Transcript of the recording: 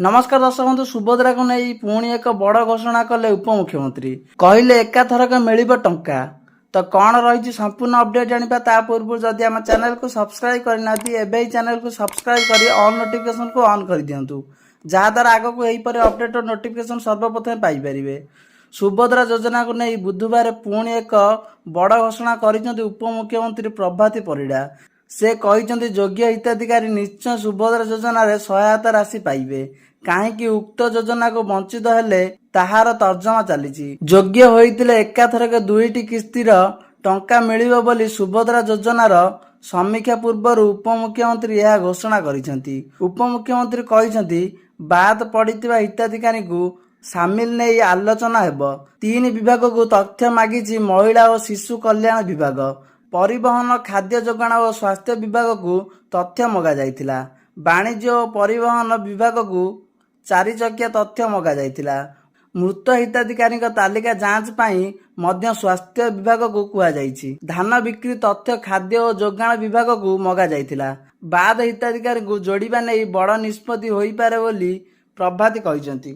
ନମସ୍କାର ଦର୍ଶକ ବନ୍ଧୁ, ସୁଭଦ୍ରାକୁ ନେଇ ପୁଣି ଏକ ବଡ଼ ଘୋଷଣା କଲେ ଉପମୁଖ୍ୟମନ୍ତ୍ରୀ। କହିଲେ, ଏକାଥରକ ମିଳିବ ଟଙ୍କା। ତ କ'ଣ ରହିଛି ସମ୍ପୂର୍ଣ୍ଣ ଅପଡେଟ୍ ଜାଣିବା। ତା ପୂର୍ବରୁ ଯଦି ଆମ ଚ୍ୟାନେଲକୁ ସବସ୍କ୍ରାଇବ୍ କରିନାହାନ୍ତି, ଏବେ ଏହି ଚ୍ୟାନେଲକୁ ସବସ୍କ୍ରାଇବ୍ କରି ଅଲ୍ ନୋଟିଫିକେସନକୁ ଅନ୍ କରିଦିଅନ୍ତୁ, ଯାହାଦ୍ୱାରା ଆଗକୁ ଏହିପରି ଅପଡେଟ୍ ଓ ନୋଟିଫିକେସନ ସର୍ବପ୍ରଥମେ ପାଇପାରିବେ। ସୁଭଦ୍ରା ଯୋଜନାକୁ ନେଇ ବୁଧବାର ପୁଣି ଏକ ବଡ଼ ଘୋଷଣା କରିଛନ୍ତି ଉପମୁଖ୍ୟମନ୍ତ୍ରୀ ପ୍ରଭାତୀ ପରିଡ଼ା। ସେ କହିଛନ୍ତି, ଯୋଗ୍ୟ ହିତାଧିକାରୀ ନିଶ୍ଚୟ ସୁଭଦ୍ରା ଯୋଜନାରେ ସହାୟତା ରାଶି ପାଇବେ। କାହିଁକି ଉକ୍ତ ଯୋଜନାକୁ ବଞ୍ଚିତ ହେଲେ, ତାହାର ତର୍ଜମା ଚାଲିଛି। ଯୋଗ୍ୟ ହୋଇଥିଲେ ଏକାଥରକେ ଦୁଇଟି କିସ୍ତିର ଟଙ୍କା ମିଳିବ ବୋଲି ସୁଭଦ୍ରା ଯୋଜନାର ସମୀକ୍ଷା ପୂର୍ବରୁ ଉପମୁଖ୍ୟମନ୍ତ୍ରୀ ଏହା ଘୋଷଣା କରିଛନ୍ତି। ଉପମୁଖ୍ୟମନ୍ତ୍ରୀ କହିଛନ୍ତି, ବାଦ ପଡ଼ିଥିବା ହିତାଧିକାରୀଙ୍କୁ ସାମିଲ ନେଇ ଆଲୋଚନା ହେବ। ତିନି ବିଭାଗକୁ ତଥ୍ୟ ମାଗିଛି ମହିଳା ଓ ଶିଶୁ କଲ୍ୟାଣ ବିଭାଗ। ପରିବହନ, ଖାଦ୍ୟ ଯୋଗାଣ ଓ ସ୍ୱାସ୍ଥ୍ୟ ବିଭାଗକୁ ତଥ୍ୟ ମଗାଯାଇଥିଲା। ବାଣିଜ୍ୟ ଓ ପରିବହନ ବିଭାଗକୁ ଚାରିଚକିଆ ତଥ୍ୟ ମଗାଯାଇଥିଲା। ମୃତ ହିତାଧିକାରୀଙ୍କ ତାଲିକା ଯାଞ୍ଚ ପାଇଁ ମଧ୍ୟ ସ୍ୱାସ୍ଥ୍ୟ ବିଭାଗକୁ କୁହାଯାଇଛି। ଧାନ ବିକ୍ରି ତଥ୍ୟ ଖାଦ୍ୟ ଓ ଯୋଗାଣ ବିଭାଗକୁ ମଗାଯାଇଥିଲା। ବାଦ ହିତାଧିକାରୀଙ୍କୁ ଯୋଡ଼ିବା ନେଇ ବଡ଼ ନିଷ୍ପତ୍ତି ହୋଇପାରେ ବୋଲି ପ୍ରଭାତୀ କହିଛନ୍ତି।